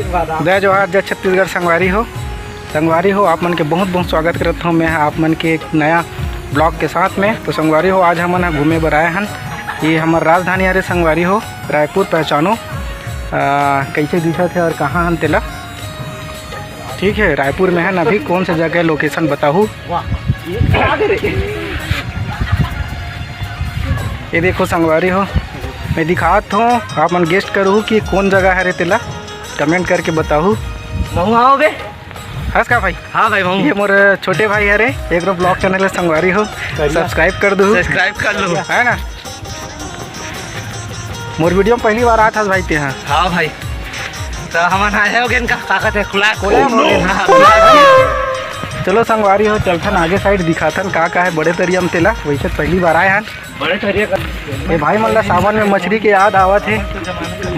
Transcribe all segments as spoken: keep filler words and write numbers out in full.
जय जोहार, जय छत्तीसगढ़ संगवारी हो। संगवारी हो, आप मन के बहुत बहुत स्वागत करत हूँ मैं आप मन के एक नया ब्लॉग के साथ में। तो संगवारी हो, आज हमन ह घूमे बर आए हन। ये हमर राजधानी हरे संगवारी हो, रायपुर। पहचानो, आ, कैसे दिखत है और कहाँ हन तेला। ठीक है, रायपुर में है ना, अभी कौन सा जगह है, लोकेशन बताहू। ये देखो संगवारी हो, मैं दिखात हूँ, आप मन गेस्ट करहू कि कौन जगह हरे तेला, कमेंट करके बताहू। महू आओ बे। हस का भाई? हाँ भाई, महू। ये मोर छोटे भाई हरे, एक ब्लॉग चैनल है संगवारी हो, सब्सक्राइब कर दू, सब्सक्राइब कर लो, है ना। मोर वीडियो में पहली बार आत हस भाई ते हा। हाँ भाई, तो हमन आए हो गेन का, का कहते हैं, खुला, खुला हो गेन। हाँ, खुला हो गेन। चलो संगवारी हो, चलथन आगे साइड, दिखाथन का का है बड़े तरिया में तेला। वैसे पहली बार आए हन। बड़े तरिया का। ये भाई मन ला सावन में मछली के याद आवत है,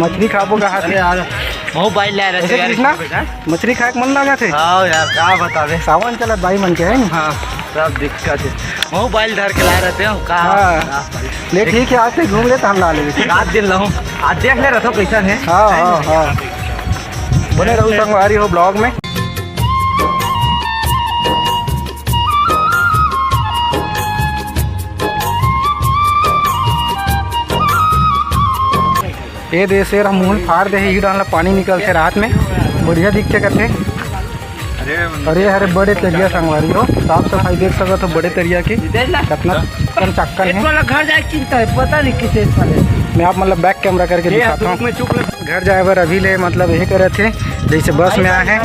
मछली खाबो का हाथ। अरे यार, महू बाइल लाए रहते ऐसे यार, कृष्णा, इसमें बैठा। मछली खाए के मन लागत है। हाँ यार, का बतावे। सावन चलत भाई मन के है नी? हाँ, सब दिक्कत है। महू बाइल धर के लाए रहते हो का? हाँ। का भाई? ले ठीक है, आज से घूम ले तो हम ला लेबे। रात दिन रहूं, आज देख ले रहता कैसन है। हाँ, हाँ, हाँ। बने रहू संगवारी हो ब्लॉग में। ये दे शेर ह मुहूं ल फार दे हे, ई डाहन ला पानी निकलथे रात में, बढ़िया दिखथे कथे। अरे हरे बड़े तरिया संगवारी हो, साफ सफाई देख सकत हो बड़े तरिया के, कतना कन चक्कन हे। वाला घर जाए चिंता है, पता नहीं किसे वाले। मैं आप मतलब बैक कैमरा करके दिखाता हूँ। घर जाए बर अभी ले मतलब ये करत हे, जैसे बस में आए हैं।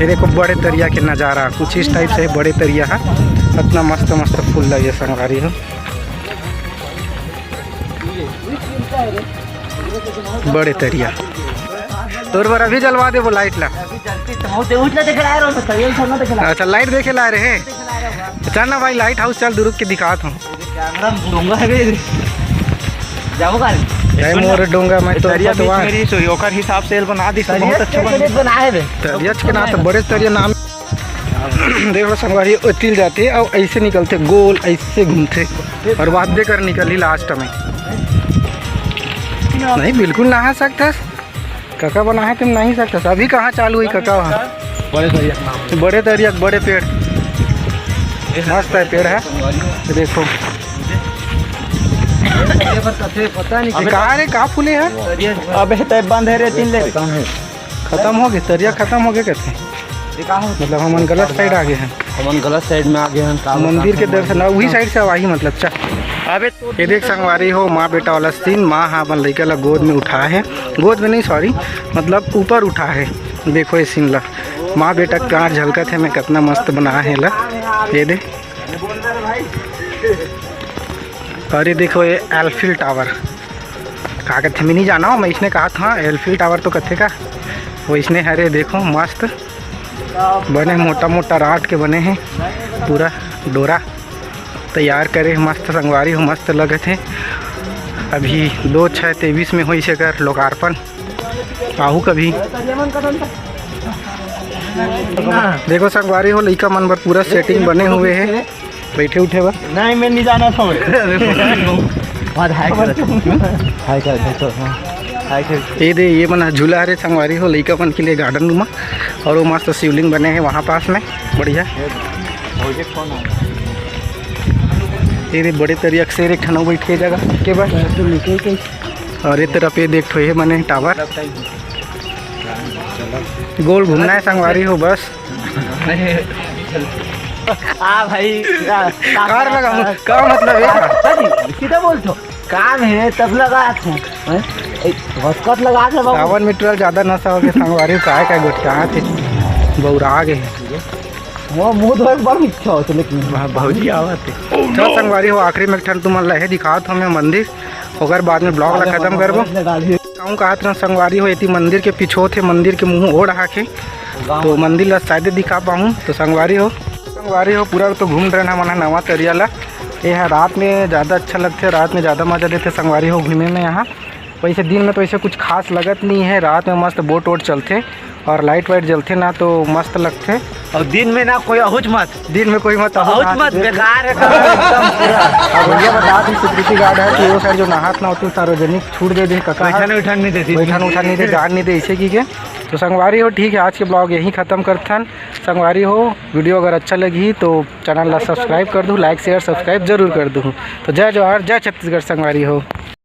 ये देखो बड़े तरिया के नज़ारा कुछ इस टाइप से है। बड़े तरिया है, इतना मस्त मस्त फूल लगे संगवारी हो। बड़े तरिया। तोर बर अभी जलवा देबो लाइट ला। अभी जलती तो होते, उठ ले देख रहा है, रो, तो ये सब ना देख रहा है। अच्छा, लाइट देखे ला रहे हैं। चल ना भाई, लाइट हाउस चल, दुरुक के दिखात हूँ। कैमरा में डोंगा है बे। जाओ का रे? ए, मोर डोंगा, मैं तो तरिया बीच पतवार। मेरी सोई, ओकर हिसाब से एल बना दी, तो तरिया बहुत अच्छा के बन लिए बना है बे। तरिया के ना तो बड़े तरिया नाम। देख लो संगवारी, ओ तिल जाते और ऐसे निकलते गोल, ऐसे घूमते और वाद्य कर निकली लास्ट में। नहीं, बिल्कुल नहा सकते हैं। कका बना है तुम नहीं सकते। अभी कहाँ चालू हुई कका वहाँ? बड़े तरिया के नाम। बड़े तरिया के बड़े पेड़। मस्त है पेड़ है। ये देखो। ये पर कथे पता नहीं। ये कहाँ रे, कहाँ फूले है? अबे तय बंद है रे, तीन ले। खत्म हो गए, तरिया खत्म हो गए कहते हैं। ये कहाँ हो? मतलब हमन गलत साइड आ गए हैं। हमन गलत साइड में आ गए हैं। का मंदिर के बताऊं दर्शन, मैं? वही साइड से आवाही मतलब, चल। अबे ये देख संगवारी हो, माँ बेटा वाला सीन। माँ ह अपन लइका ला गोद में उठाए हे, गोद में नहीं, सॉरी, मतलब ऊपर उठाए हे। देखो ये सीन ला, माँ बेटा कार झलकत हे, मैं कितना मस्त बनाए हे ला। ये दे, अरे देखो ये एलफिल टावर का कथे, मैं नहीं जाना हूँ, मैं इसने कहा था एलफिल टावर तो कथे का, वो इसने, अरे देखो मस्त बने, मोटा मोटा राट के बने हे, पूरा डोरा तैयार करे हे, मस्त संगवारी हो, मस्त लगत हे। अभी दो छः तेईस में होइस एकर लोकार्पण। आहू कभी। देखो संगवारी हो, लइका मन बर पूरा सेटिंग बने हुए हे बैठे उठे बर। नहीं, मैं नहीं जाना था। बाद हाय कर। हाय कर, हाय कर, हाँ। हाय कर। ये दे, ये मन झूला हरे संगवारी हो, लइका मन के लिए गार्डन नुमा, और वो मस्त शिवलिंग बने हे वहाँ पास में, बढ़िया। ये दे, बड़े तरिया के शेर एक ठन अउ बैठे जगह के बस। और ये तरफ ये देख ठो, ये बने टावर। गोल घूमना है संगवारी हो बस। हाँ भाई, का, का, कार का, लगा हूँ, का, का मतलब है? हाँ जी, सीधा बोल तो। काम है तब लगा था। हैं? ए, घसकट लगा था बाबू। सावन में टुरल ज्यादा नशा हो गया संगवारी, काय काय गोठियात हे, बौरा गए। वो मुंह धोए के बड़ इच्छा होता लेकिन। वाह, भौजी आवत हे। चल संगवारी हो, आखिरी में एक ठन तुमन ला हे दिखात हूँ मैं मंदिर, ओकर बाद में ब्लॉग ला खत्म करबो। कहूँ कहत रहूँ संगवारी हो, एती मंदिर के पिछोत हे, मंदिर के मुंह ओढ़ हाके, तो मंदिर ला शायद दिखा पाहूँ। तो संगवारी हो, संगवारी हो, पूरा तो घूम डरे हन हमन ह नवा तरिया ला। ये ह रात में ज़्यादा अच्छा लगथे, रात में ज़्यादा मज़ा देथे संगवारी हो घूमे में यहाँ। वैसे दिन में तो ऐसे कुछ खास लगत नहीं है, रात में मस्त बोट वोट चलथे। और लाइट वाइट जलथे ना तो मस्त लगथे। और दिन में ना कोई अहुच मत। दिन में कोई मत अहुच मत, बेकार है। अब भैया बता दी सिक्योरिटी गार्ड है कि वो साइड जो नहात ना होते सार्वजनिक छूट दे दे कका। बैठन उठन नहीं देती। बैठन उठन नहीं दे, जान नहीं दे इसे की के। तो संगवारी हो, ठीक है, आज के ब्लॉग यहीं खत्म करथन। संगवारी हो, वीडियो अगर अच्छा लगी तो चैनल ला सब्सक्राइब कर दू, लाइक शेयर सब्सक्राइब जरूर कर दू। तो जय जोहार, जय छत्तीसगढ़ संगवारी हो।